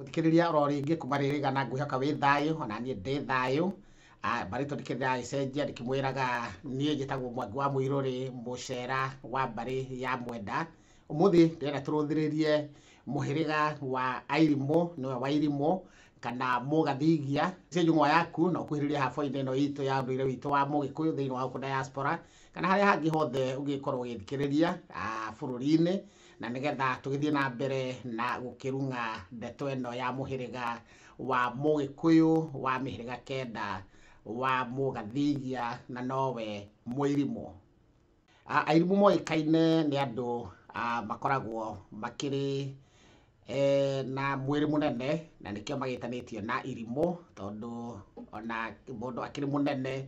Mũthikĩrĩria oro rĩngĩ kuma rĩrĩga na ngwĩhoka wĩ thayũ ona niĩ ndĩ thayũ. Marĩtwa ndĩkĩndĩragĩcenjia ndĩkĩmwĩraga niĩ njĩtagwo Mwangi wa Mũirũrĩ mũcera wa mbarĩ ya Mwenda. Ũmũthĩ ndĩrenda tũrũthĩrĩrie mũhĩrĩga wa Airimũ, nĩwe Wairimũ kana Mũgathigia. Cia njũng'wa yaku na ũkuhĩrĩrie haboinĩ ĩno itũ ya ũndũire witũ wa Mũgĩkũyũ thĩinĩ wa gũkũ diaspora kana harĩa hangĩ hothe ũngĩkorwo ũgĩthikĩrĩria bũrũri-inĩ, na nĩgetha tũgĩthiĩ na mbere na gũkĩrung'a ndeto ĩno ya mũhĩrĩga wa Mũgĩkũyũ wa mĩhĩrĩga kenda wa Mũgathigia na nowe Mũirimũ. Airimũ moĩkaine nĩ andũ makoragwo makĩrĩ na mwĩrĩ mũnene, na nĩkĩo magĩtanĩtio na irimũ, tondũ ona mũndũ akĩrĩ mũnene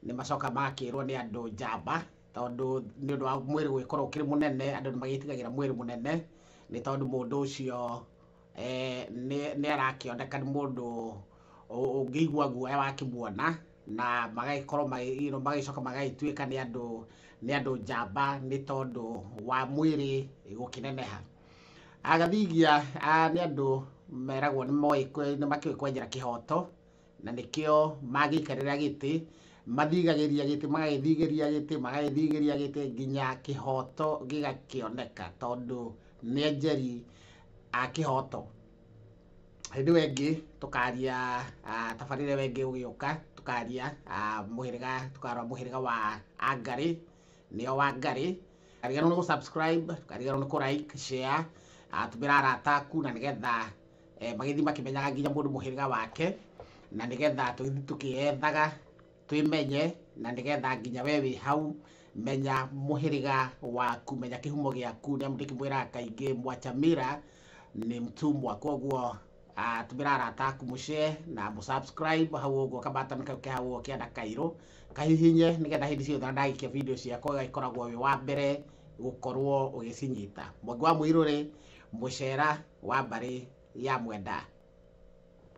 nĩ macokaga magakĩrwo nĩ andũ njamba, tondũ nĩ ũndũ wa mwĩrĩ gũgĩkorwo ũkĩrĩ mũnene andũ nĩ magĩtigagĩra mwĩrĩ mũnene, nĩ tondũ mũndũ ũcio nĩ arakĩoneka nĩ mũndũ ũngĩigua guoya wakĩmuona, na magagĩkorwo magĩcoka magagĩtuĩka nĩ andũ njamba nĩ tondũ wa mwĩrĩ gũkĩneneha. Agathigia nĩ andũ meragwo nĩ moĩ nĩ makĩũĩ kwenjera kĩhoto, na nĩkĩo mangĩikarĩra gĩtĩ mathigagĩria gĩtĩ, magagĩthigĩria gĩtĩ, magagĩthigĩria gĩtĩ nginya kĩhoto gĩgakĩoneka, tondũ nĩ enjeri a kĩhoto. Hĩndĩ ĩyo ĩngĩ tũkaria tabarĩra ĩyo ĩngĩ ĩgũgĩũka tũkaria mũhĩrĩga, tũkarora mũhĩrĩga wa Angarĩ, nĩo Wangarĩ. Ndũkariganĩrwo nĩ gũ subscribe, ndũkariganĩrwo nĩ kũ like, share, tũmĩra arata aku, na nĩgetha magĩthiĩ makĩmenyaga nginya mũndũ mũhĩrĩga wake, na nĩgetha tũgĩthiĩ tũkĩyethaga twĩmenye, na nĩgetha nginya we wĩ hau menya mũhĩrĩga waku, menya kĩhumo gĩaku, nĩ amu ndĩkĩmwĩraga kaingĩ mwachamira ni mtumwa. Koguo tũmĩra arata aku mũshare na mũsubscribe hau ũguo kabatani kau ke hau ũguo kĩanda kairũ kahihinye, nĩgetha hĩndĩ ciothe ndagĩkia video ciakwa ũgagĩkoragwo wĩ wa mbere gũkorwo ũgĩcinyita. Mwangi wa Mũirũrĩ, mũcera wa mbarĩ ya Mwenda.